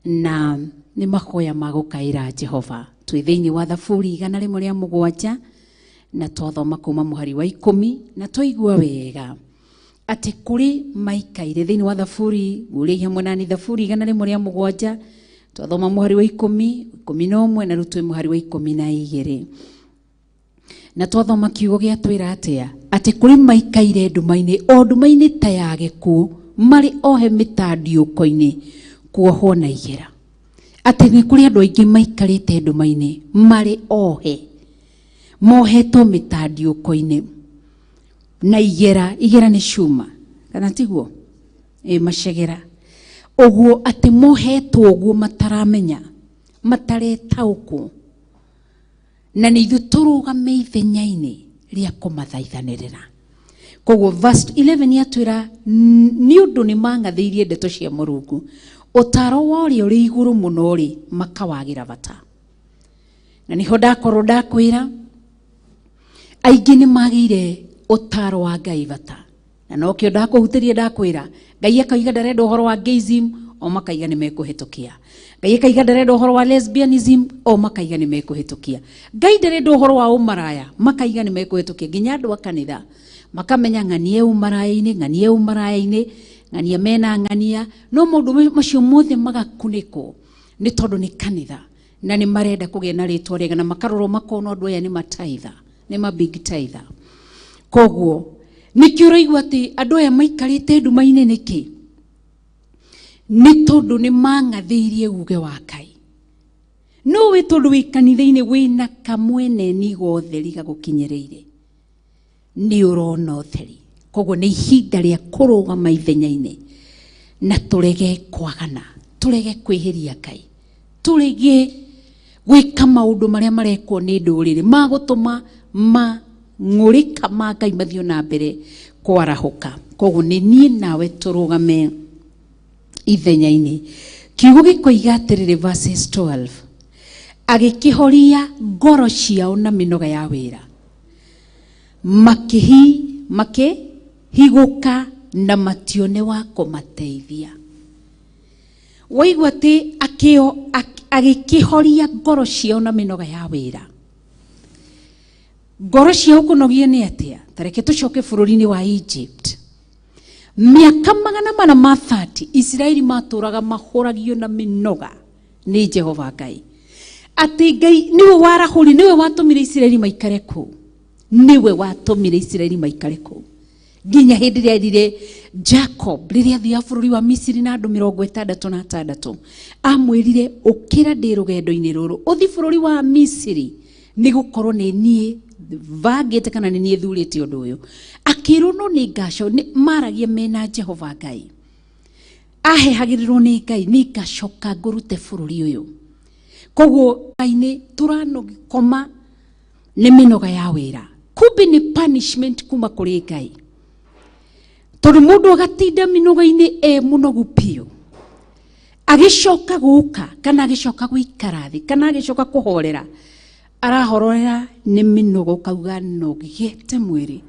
na nĩ mahoya ma gũkaĩra Jehova. Twĩ thĩinĩ wa Thaburi 107, na twathoma kuma mũhari wa 10, na twaigua wega atĩ kũrĩ maikaire thĩinĩ wa Thaburi ngũrĩi hamwe nani. Thaburi 107, twathoma mũhari wa 10, 11, na rĩu twĩ mũhari wa 12, na twathoma kiugo gĩa twĩra atĩa? Atĩ kũrĩ maikaire nduma-inĩ, o nduma-inĩ ta ya gĩkuũ, marĩ ohe mĩtandiũko-inĩ, kuohwo na igera. Atĩ nĩ kũrĩ andũ aingĩ maikarĩte nduma-inĩ, marĩ ohe, mohetwo mĩtandiũko-inĩ na igera. Igera nĩ cuma, kana tiguo? Ĩ macegera ũguo, atĩ mohetwo ũguo mataramenya, mataretaũkwo, na nĩ ithuĩ tũrũgame ithenya-inĩ rĩa kũmathaithanĩrĩra. Koguo verse 11 yatwĩra nĩ ũndũ nĩ mang'athĩirie ndeto cia Mũrungu, ũtaro wa ũrĩa ũrĩ igũrũ mũno rĩ, makawagĩra bata. Na nĩho ndakorwo ndakwĩra aingĩ nĩ magĩire ũtaro wa Ngai bata, na nokĩo ndakũhutĩria ndakwĩra Ngai akaiga ndarenda ũhoro wa gayism, o makaiga nĩ mekũhĩtũkia. Ngai akaiga ndarenda ũhoro wa lesbianism, o makaiga nĩ mekũhĩtũkia. Ngai ndarenda ũhoro wa ũmaraya, makaiga nĩ mekũhĩtũkia. Nginya andũ a kanitha makamenya ng'ania ũmaraya-inĩ, ng'ania ũmaraya-inĩ, ng'ania mena ng'ania, no maũndũ macio mothe magakunĩkwo nĩ tondũ nĩ kanitha, na nĩ marenda kũgĩa na rĩtwa rĩega, na makarorwo makona andũ aya nĩ mataitha, nĩ ma big tither. Koguo nĩkĩo ũraigua atĩ andũ aya maikarĩte nduma-inĩ. Nĩkĩ? Nĩ tondũ nĩ mang'athĩirie uge wa Ngai. No wĩ tondũ wĩ kanitha-inĩ, wĩna kamweneni gotheri gagũkinyĩrĩire, nĩ ũrona ũtheri. Koguo nĩ ihinda rĩa kũrũgama ithenya-inĩ na tũrege kwagana, tũrege kwĩhĩria Ngai, tũrege gwĩka maũndũ marĩa marekwo nĩ ndũrĩrĩ magũtũma mang'ũrĩka ma Ngai mathiĩ na mbere kwarahũka. Koguo nĩ niĩ nawe tũrũgame ithenya-inĩ. Kiugo gĩkoiga atĩrĩrĩ, verses 12, agĩkĩhoria ngoro ciao na mĩnoga ya wĩra, makĩhigũka na matione wa kũmateithia. Waigua atĩ akĩo agĩkĩhoria ngoro ciao na mĩnoga ya wĩra. Ngoro ciao kũnogia nĩ atĩa? Tareke tũcoke bũrũri-inĩ wa Egypt. Mĩaka 430 Isiraeli matũraga mahũragio na mĩnoga nĩ Jehova Ngai. Atĩ Ngai nĩwe warahũri, nĩwe watũmire Isiraeli maikare kũu, nĩwe watũmire Isiraeli maikare kũu nginya hĩndĩ ĩrĩa erire Jacob, rĩrĩa athiaga bũrũri wa Misiri na andũ 66, amwĩrire, "Ũkĩra, ndĩ rũgendo-inĩ rũrũ, ũthi bũrũri wa Misiri, nĩ gũkorwo nĩ niĩ bangĩte kana nĩ niĩ thurĩte ũndũ ũyũ." Akĩrwo no nĩ ngaco maragia mena Jehova Ngai, ahehagĩrĩrwo nĩ Ngai, nĩ ngacoka ngũrute bũrũri ũyũ. Koguo Ngai-nĩ tũranokoma nĩ mĩnoga ya wĩra, kumbe nĩ punishment kuma kũrĩ Ngai, tondũ mũndũ agatinda mĩnoga-inĩ e mũnogu biũ, agĩcoka gũka kana agĩcoka gũikara thĩ kana agĩcoka kũhorera, arahorera nĩ mĩnoga, ũkauga nogete mwĩrĩ,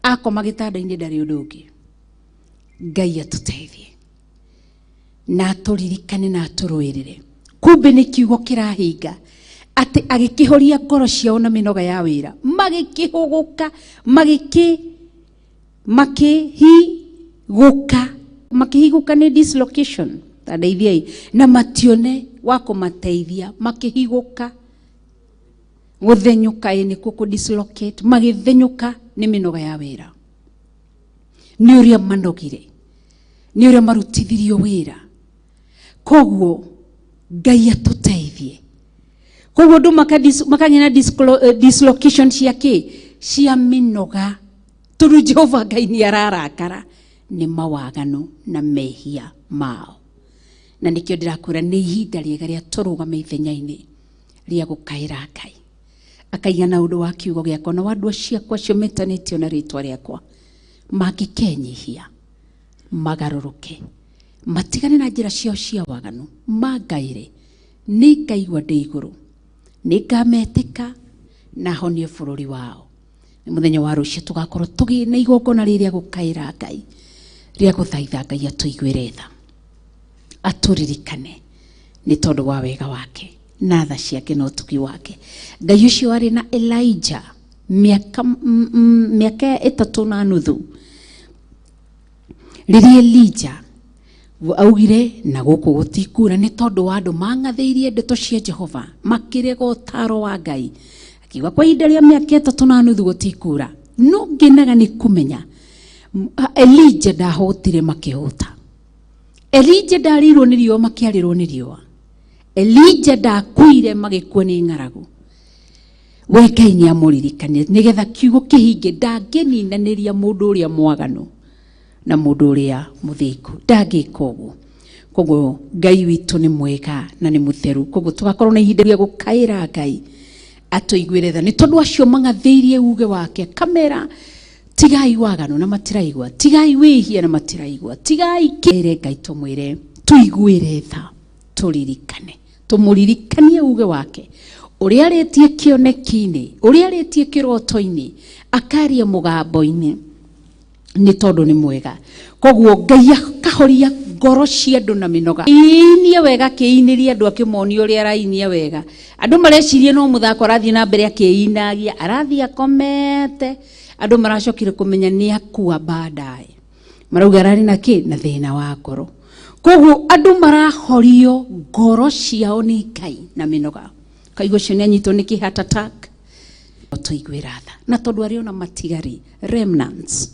akoma gĩtanda-inĩ ndarĩ ũndũ ũngĩ. Ngai atũteithie na atũririkane na atũrũĩrĩre. Kumbe nĩ kiugo kĩrahinga atĩ agĩkĩhoria ngoro ciao na mĩnoga ya wĩra, magĩkĩhũgũka, makĩhigũka. Makĩhigũka nĩ dislocation, ta ndeithiai, na matione wa kũmateithia. Makĩhigũka, gũthenyũka, ĩ nĩkuo kũ dislocate. Magĩthenyũka nĩ mĩnoga ya wĩra, nĩ ũrĩa manogire, nĩ ũrĩa marutithirio wĩra. Koguo Ngai atũteithie. Koguo andũ makagĩa na dislocation cia kĩ, cia mĩnoga, tondũ Jehova Ngai nĩ ararakara nĩ mawaganu na mehia mao. Na nĩkĩo ndĩrakwĩra nĩ ihinda rĩega rĩa tũrũgame ithenya-inĩ rĩa gũkaĩra Ngai akaigana ũndũ wa kiugo gĩakwa na wa andũ ciakwa acio metanĩtio na rĩtwa rĩakwa, mangĩkenyihia magarũrũke matigane na njĩra ciao cia waganu, mangaĩre, nĩ ngaigua ndĩ igũrũ, nĩ ngametĩka na honie bũrũri wao. Nĩ mũthenya wa rũciũ tũgakorwo tũgĩ na igongona rĩrĩa gũkaĩra Ngai, rĩa gũthaitha Ngai atũiguĩre tha, atũririkane nĩ tondũ wa wega wake na tha ciake na ũtugi wake. Ngai ũcio arĩ na Elijah mĩaka 3.5, rĩrĩa Elijah augire na gũkũ gũtikura nĩ tondũ wa andũ mang'athĩirie ndeto cia Jehova, makĩrega ũtaro wa Ngai, akiuga kwa ihinda rĩa mĩaka 3.5 gũtikura. No ngenaga nĩ kũmenya Elijah ndahũtire makĩhũta, Elijah ndarĩirwo nĩ riũa makĩarĩrwo nĩ riũa, Elijah ndakuire magĩkua nĩ ng'aragu. We Ngai nĩ amũririkanie nĩgetha kiugo kĩhinge, ndangĩninanĩria mũndũ ũrĩa mwaganu na mũndũ ũrĩa mũthingu, ndangĩka ũguo. Koguo Ngai witũ nĩ mwega na nĩ mũtheru, koguo tũgakorwo na ihinda rĩa gũkaĩra Ngai atũiguĩre tha, nĩ tondũ acio mang'athĩirie uge wake kamera, tigai waganu na matiraigua, tigai wĩhia na matiraigua, tigai kĩre Ngai tũmwĩre tũiguĩre tha, tũririkane, tũmũririkanie uge wake ũrĩa arĩtie kĩoneki-inĩ, ũrĩa arĩtie kĩroto-inĩ, akaria mũgambo-inĩ, nĩ tondũ nĩ mwega. Koguo Ngai akahoria ngoro cia andũ na mĩnoga, iinie wega, akĩinĩria andũ, akĩmonia ũrĩa arainia wega. Andũ mareciria no mũthako arathiĩ na mbere akĩinagia, arathiĩ akomete. Andũ maracokire kũmenya nĩ akua baadaye, marauga ararĩ na kĩ, na thĩna wa ngoro. Koguo andũ marahorio ngoro ciao nĩ Ngai na mĩnoga, kaigua ũcio nĩ anyitwo nĩ kĩ heart attack. Tũiguĩra tha, na tondũ arĩ ona matigari, remnants.